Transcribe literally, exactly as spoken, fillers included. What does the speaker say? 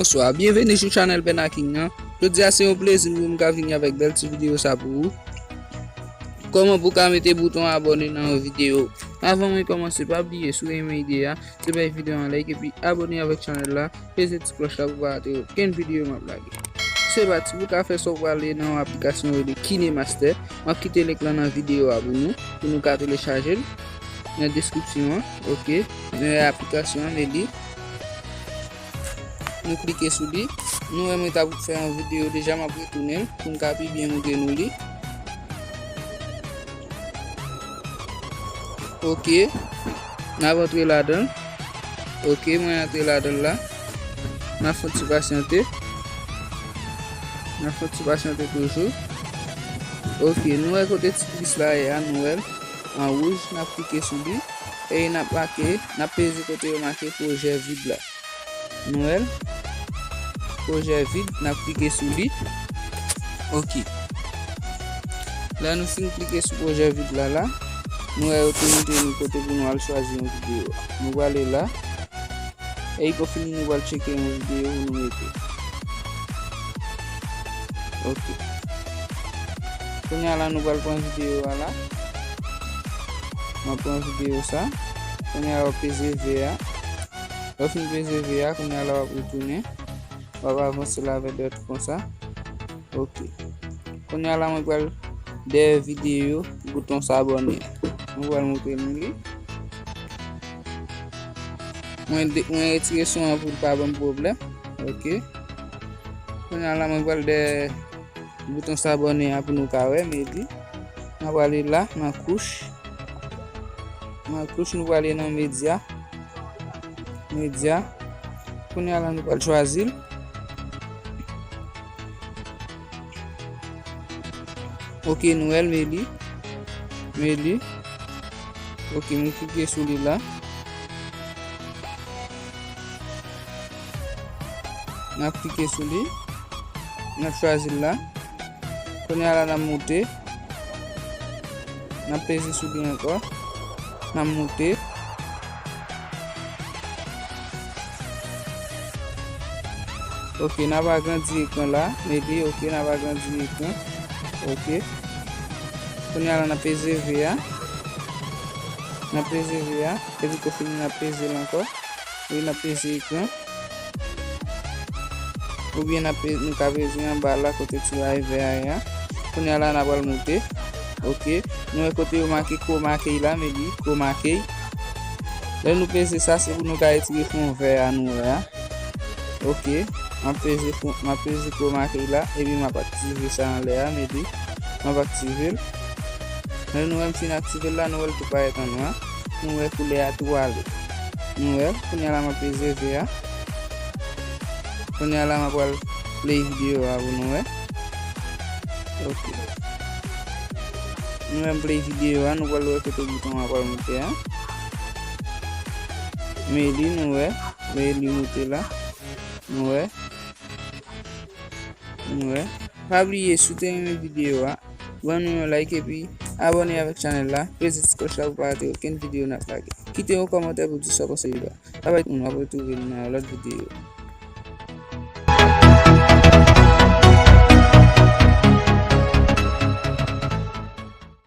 Bonswa, byenveni sou chanèl Pèna King nan. Jodi a se yon plezi pou m ka vini avèk bèl ti videyo sa pou ou. Kòman pou w ka mete bouton abòne nan yon videyo. Avan mwen kòmanse, pa bliye, si w renmen ide a, se bay videyo a yon like epi abòne avèk chanèl la, peze ti klòch la pou w pa rate okenn videyo m ap lage. Se pati, pou w ka fè sa, w prale nan yon aplikasyon yo rele KineMaster. M ap kite link lan nan videyo a pou nou, pou nou ka telechaje l nan deskripsyon an. Ok, nou wè aplikasyon an, men li. Nou klike sou li. Nou wè mwen t ap fè yon videyo deja, m ap retounen l pou m ka pi byen montre nou li. Ok. N ap antre ladan l. Ok, mwen antre ladan l la. N ap fè yon ti pasyante. N ap fè yon ti pasyante toujou. Ok, nou wè kote ti plis la ye a, nou wè l an wouj, n ap klike sou li. E n ap make, n ap peze kote yo make pwojè vid la. Nou wè l? Pwojè vid, n ap klike sou li. Ok. Lè nou fin klike sou pwojè vid la, la, nou wè yo te montre nou kote pou nou al chwazi yon videyo. Nou prale la. E iko fini, nou pral tcheke yon videyo pou nou mete. Ok. Kounye a la, nou pral pran videyo a la. Mwen pran videyo sa. Kounye a, w ap peze V a. Lè w fin peze V a, kounye a la, w ap retounen. W ap avanse l avè dòt konsa. Ok. Kounye a la, mwen pral dèyè videyo, bouton s'abonner. Mwen pral montre nou li. Mwen de-, mwen retire son an pou l pa ban m pwoblèm. Ok. Kounye a la, mwen pral dèyè bouton s'abonner a pou nou ka wè, men li. Mwen prale la, nan kouch. Nan kouch, nou prale nan medya. Medya. Kounye a la, nou pral chwazi l. Ok, nou wè l, men li. Men li. Ok, mwen klike sou li la. N ap klike sou li. N ap chwazi l la. Kounye a la, n ap moute. N ap peze sou li ankò. N ap moute. Ok, n ap agrandi ekran la. Men li, ok, n ap agrandi ekran. Ok. Kounye a la, n ap peze V a. N ap peze V a. Epi kou fini, n ap peze l ankò. Epi n ap peze ekran. Oubyen n ap pe-, nou ka peze anba la kote ti rayi vè a ye a. Kounye a la, n ap al moute. Ok. Nou wè kote yo make chroma key la, men li chroma key. Lè nou peze sa, se pou nou ka retire fon vè a nou wè a. Ok. M ap peze fon, m ap peze chroma key la, epi m ap aktive sa anlè a, men li, m ap aktive l. Lè nou wè m fin aktive l la, nou wè l tou parèt an nwa. Nou wè koulè a tou ale. Nou wè, kounye a la m ap peze V a. Kounye a la m ap pral play videyo a pou nou wè. Ok. Nou wè m play videyo a, nou pral wè kote bouton an pral moute a. Men li nou wè, men li moute la. Nou wè. Nou wè. Pa bliye, si w te renmen videyo a, ban nou yon like epi abòne avèk chanèl la, peze ti klòch la pou pa rate okenn videyo n ap lage. Kite yon kòmantè pou di sa w panse de li la. Babay tout moun, w ap retwouve nou nan yon lòt videyo.